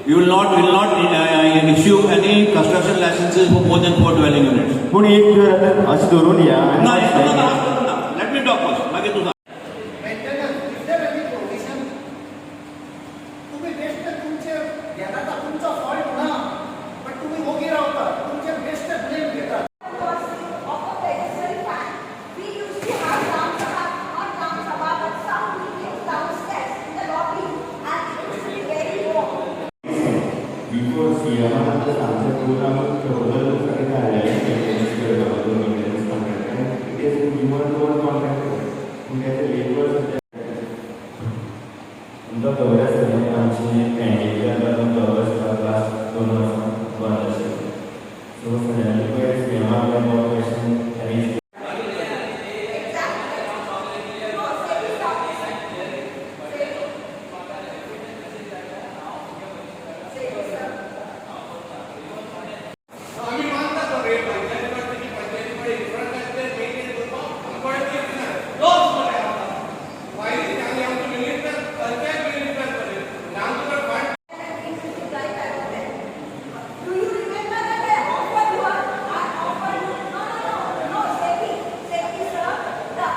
You will not issue any construction licenses for more than four dwelling units. पूण एक जर आतां अशें धरून या. ना, हें तुका ना, let me talk first, मागीर तूं सांग. Maintenance, is there any provision? तुम्ही बेश्टे तुमचे घेतात, तुमचो फॉल्ट ना, बट तुम्ही ओगी रावता, तुमचे बेश्टे ब्लेम घेतात. Of a pedestal fan. We used to have Gram Sabha, not Gram Sabha, but some meetings downstairs in the lobby, and it used to be very warm. Before सीएमान आतां सांगचें करून आमी प्रपोजल सगळें धाडलेलें मेंटेनन्स करपाक, maintenance contractor. It is given to one contractor, पूण तेजे labour सद्या तुमकां खबर आसतलें, आमची पेंडींग आतां खबर आसता, लास्ट 2 वर्सां बंद आशिल्लें. सो सडनली पळय सीएमान question raise. Exactly. No, SEBI stop this. SEBI. SEBI, sir. आमी मानता तो रेट, पंचायती कडेन, पंचायती कडेन इन्फ्रास्ट्रक्चर मेंटेन करपाक आमचे कडेन ना. लॉस मरे आमकां फायली. आनी आमचो मिनिस्टर, पंचायत मिनिस्टर कडेन आमचे कडेन fund. And it used to drive back there. Do you remember that I offered you, I offered you, no, SEBI, SEBI, sir, the,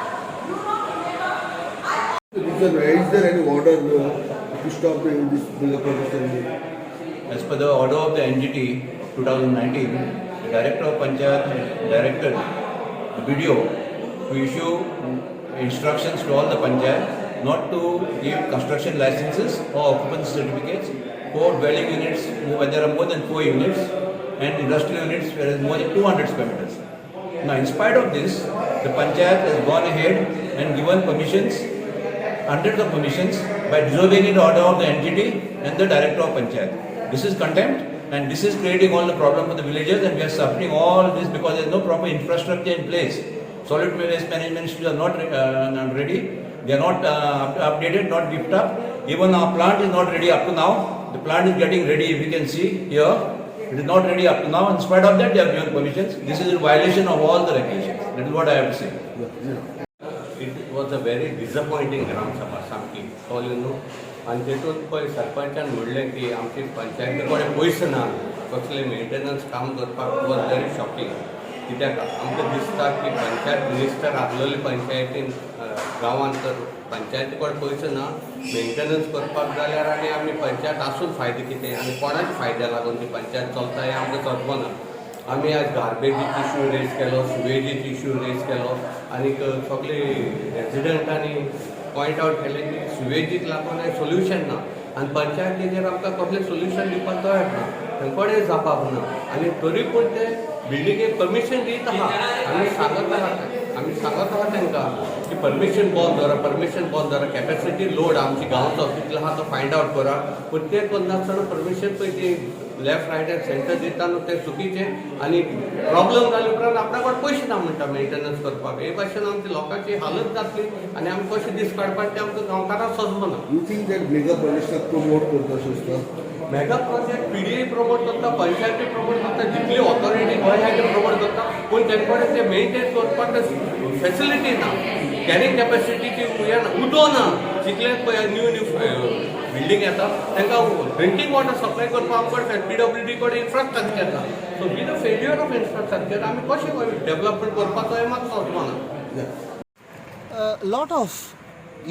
you don't remember? I Sir, is there any order to stop this mega project? As per the order of the NGT of 2019, the Director of Panchayat has directed the BDO to issue instructions to all the Panchayat not to give construction licenses or occupancy certificates for dwelling units where there are more than four units and industrial units where there is more than 200 square meters. Now, in spite of this, the Panchayat has gone ahead and given permissions, hundreds of permissions, by disobeying the order of the NGT and the Director of Panchayat. This is contempt and this is creating all the problem for the villagers, and we are suffering all this because there is no proper infrastructure in place. Solid waste management issues are not ready. They are not updated, not beefed up. Even our plant is not ready up to now. The plant is getting ready, if you can see here. It is not ready up to now. In spite of that, they have given permissions. This is in violation of all the regulations. That is what I have to say. It was a very disappointing Gram Sabha सामकी, कळ्ळें न्हू. आनी तेतून पळय सरपंचान म्हणलें की आमची पंचायती कडेन पयशे ना कसले मेंटेनन्स काम करपाक, वॉज व्हेरी शॉकिंग. कित्याक आमकां दिसता की पंचायत मिनिस्टर आसलेली पंचायतीन गांवांत तर पंचायती कडेन पयशे ना मेंटेनन्स करपाक जाल्यार आनी आमी पंचायत आसून फायदो कितें आनी कोणाच्या फायद्या लागून ती पंचायत चलता हें आमकां समजना. आमी आज गार्बेजीक इशू रेज केलो, सुवेजीक इशू रेज केलो आनी सगळे रेजिडंटांनी पॉयंट आवट केलें की सुवेजीक लागून हें सोल्युशन ना आनी पंचायतीचेर आमकां कसलें सोल्युशन दिवपाक तयार ना, तेंकडे जापाक ना. आनी तरी पूण ते बिल्डिंगेक परमिशन दीत आहा. आमी सांगत आहा तांकां की परमिशन बंद दवरा, परमिशन बंद दवरा, कॅपेसिटी लोड आमची गांवचो कितलो आहा तो फायंड आवट करा. पूण ते करनासतना परमिशन पळय ती लेफ्ट, रायट अँड सेंटर दिता न्हू, तें चुकीचें. आनी प्रॉब्लम जाले उपरांत आपणा कडेन पयशे ना म्हणटा मेंटेनन्स करपाक. हे भाशेन आमची लोकांची हालत जातली आनी आमी कशे दीस काडपाक ते आमकां गांवकारांक समजना. You think that mega projects promote करता अशें दिसता? मेगा प्रोजेक्ट पीडीए प्रमोट करता, पंचायती प्रमोट करता, जितली ऑथॉरिटी गोंय आहा ते प्रमोट करता, पूण तेंचे कडेन ते मेंटेन करपाक फेसिलिटी ना, कॅरिंग कॅपॅसिटीची हें ना, उदो ना. जितले पळय न्यू न्यू बिल्डींग येता, तांकां ड्रिंकींग वॉटर सप्लाय करपाक आमकां पीडब्ल्यूडी कडेन इन्फ्रास्ट्रक्चर ना. So with a failure of infrastructure आमी कशें डेव्हलपमेंट करपाचो हें मात समजना. Lot of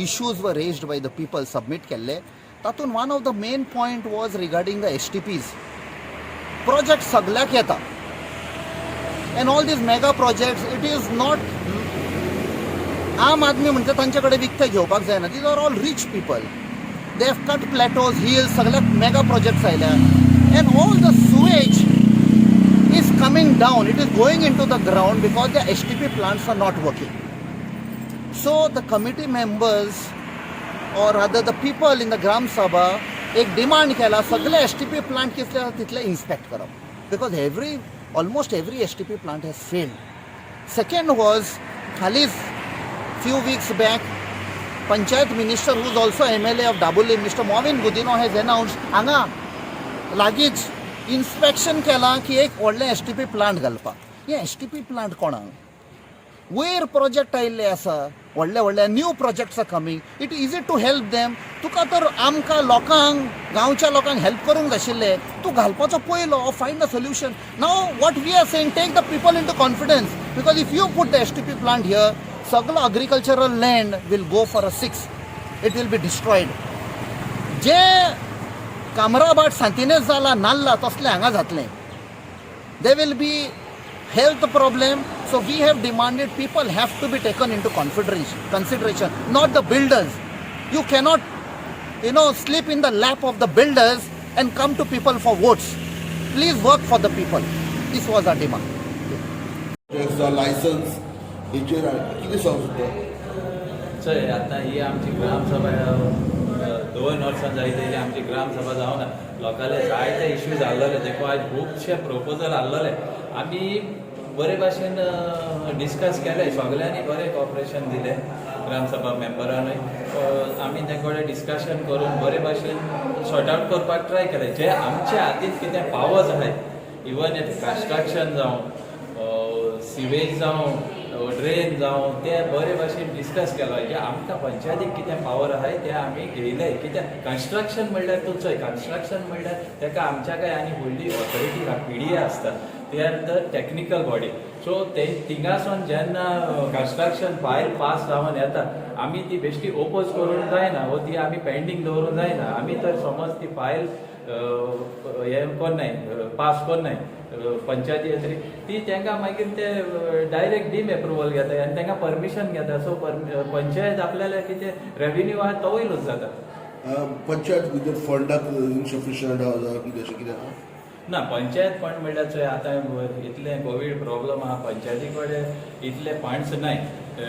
issues were raised by the people, submit केल्ले. तातूंत one of the main point was regarding the STPs. Project सगल्याक येता and all these mega projects, it is not आम आदमी म्हणटा तांचे कडेन विकतें घेवपाक जायना. These are all rich people. They have cut plateaus, hills, सगल्याक मेगा प्रोजेक्ट्स आयल्या and all the sewage is coming down. It is going into the ground because the STP plants are not working. So the committee members, or rather the people in the Gram Sabha, एक demand केला, सगळे STP plant कितले आसा तितले inspect करप, because every almost every STP plant has failed. Second was, हालींच few weeks back, Panchayat Minister, who is also MLA of Dabolim, Mr. Mauvin Godinho, has announced हांगा लागींच इन्स्पेक्शन केलां की एक व्हडलें एसटीपी प्लांट घालपाक. हें एसटीपी प्लांट कोणाक वयर प्रोजेक्ट आयिल्ले आसा, व्हडले व्हडले new projects are coming. It easy to help them. तुका तर आमकां लोकांक, गांवच्या लोकांक हेल्प करूंक जाय आशिल्लें. तूं घालपाचो पयलो, find a solution. Now what we are saying, take the people into confidence, because if you put the STP plant here, सगलो agricultural land will go for a six, it will be destroyed. जे कामराभाट सांतिनेज जाला नाल्ला, तसलें हांगा जातलें. There will be health problem. So we have demanded people have to be taken into consideration, not the builders. You cannot sleep in the lap of the builders and come to people for votes. Please work for the people. This was our demand. Licence हेचेर कितें सांगू सोदता? चोय, आतां ही आमची ग्रामसभा 2 वर्सां जायत येयली. आमची ग्रामसभा जावना. लोकांले जायते इश्यूज आहलोले. देखून आयज खुबशे प्रपोजल आहलोले. आमी बरे भाशेन डिस्कस केले. सगल्यांनी बरें कॉपरेशन दिलें. ग्रामसभा मेंबरानूय आमी ते कडेन डिस्कशन करून बरे भाशेन सॉर्ट आवट करपाक ट्राय केलें. जे आमच्या हातीन कितें पावर्स आहाय, इवन कन्स्ट्रक्शन जावं, सिवेज जावं, ड्रेन जावं, ते बरे भाशेन डिस्कस केलो. जे आमकां पंचायतीक कितें पावर आहाय ते आमी घेयले. कित्याक कन्स्ट्रक्शन म्हणल्यार, तूं चोय, कन्स्ट्रक्शन म्हणल्यार तेका आमच्या काय आनी व्हडली ऑथॉरिटी ना. पीडीए आसता, they are the technical body. So ते थिंगासून जेन्ना कन्स्ट्रक्शन फायल पास जावन येता, आमी ती बेश्टी ओपोज करूंक जायना वो ती आमी पेंडींग दवरूंक जायना. आमी तर समज ती फायल हें कोन्नाय, पास कोन्नाय पंचायती तरी ती तांकां मागीर ते डायरेक्ट डीम एप्रुवल घेता आनी तांकां परमिशन घेता. सो पंचायत आपल्याला कितें रेवेन्यू आहा तोवूय लूज जाता. पंचायत भितर फंडाक इनसफिशियंट आहा जाल्यार कितें, अशें कितें आहा? ना, पंचायत फंड म्हणल्यार चोय, आतां इतलें कोवीड प्रॉब्लम आहा, पंचायती कडेन इतले फंड्स नाय.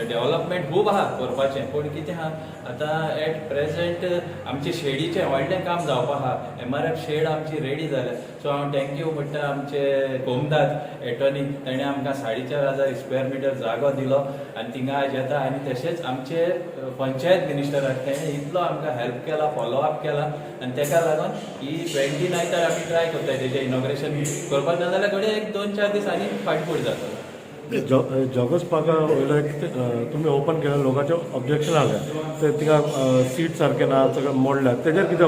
डेव्हलपमेंट खूब आहा करपाचें, पूण कितें आहा, आतां एट प्रेजेंट आमचें शेडीचें व्हडलें काम जावपा आहा. एमआरएफ शेड आमची रेडी जाल्या. सो हांव thank you म्हणटा आमचे कोमदाद एटॉर्नी, ताणें आमकां 4500 स्क्वेअर मिटर जागो दिलो आनी थिंगा आयज येता. आनी तशेंच आमचे पंचायत मिनिस्टराक, तेणें इतलो आमकां हेल्प केला, फॉलो अप केला आनी तेका लागून ही 29 आमी ट्राय करताय तेजें इनॉग्रेशन करपाक. नाजाल्यार घडये एक दोन चार दीस आनी फाटफूड जातलो. जॉगर्स पार्का वयलो एक तुमी ओपन केलें, लोकांचें ऑब्जेक्शन आलें, ते थिंगा सीट सारकें ना, सगळें मोडल्या, तेजेर कितें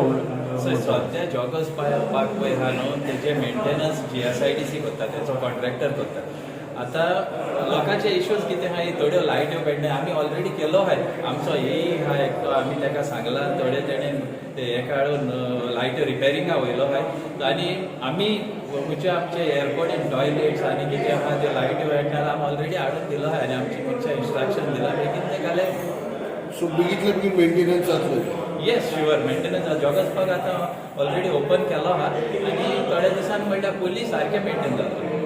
सो सद्या जॉगर्स पार्क पळय आहा न्हू, तेजे मेंटेनन्स जीएसआयडीसी करता, तेचो कॉन्ट्रॅक्टर करता. आतां लोकांचे इश्यूज कितें आहा, थोड्यो लायट्यो पेडणे आमी ऑलरेडी केलो आहाय. आमचो एई आहा एकटो, आमी ताका सांगलां. थोडे तेणें ते हे काडून लायट्यो रिपेरिंगा वयलो आहाय. आनी आमी खंयचे आमचे एअरपोर्ट टॉयलेट्स आनी कितें आहा ते लायट्यो वेटनार आमी ऑलरेडी हाडून दिलो आहा आनी आमची मातशें इन्स्ट्रक्शन दिलां, बेगीन ते घाले. सो बेगीतले बेगीन मेंटेनन्स जातलो? येस, शुअर. मेंटेनन्स जॉगर्स पार्क आतां ऑलरेडी ओपन केलो आहा आनी थोड्या दिसान म्हणल्यार पुलीस सारकें मेंटेन जातलो.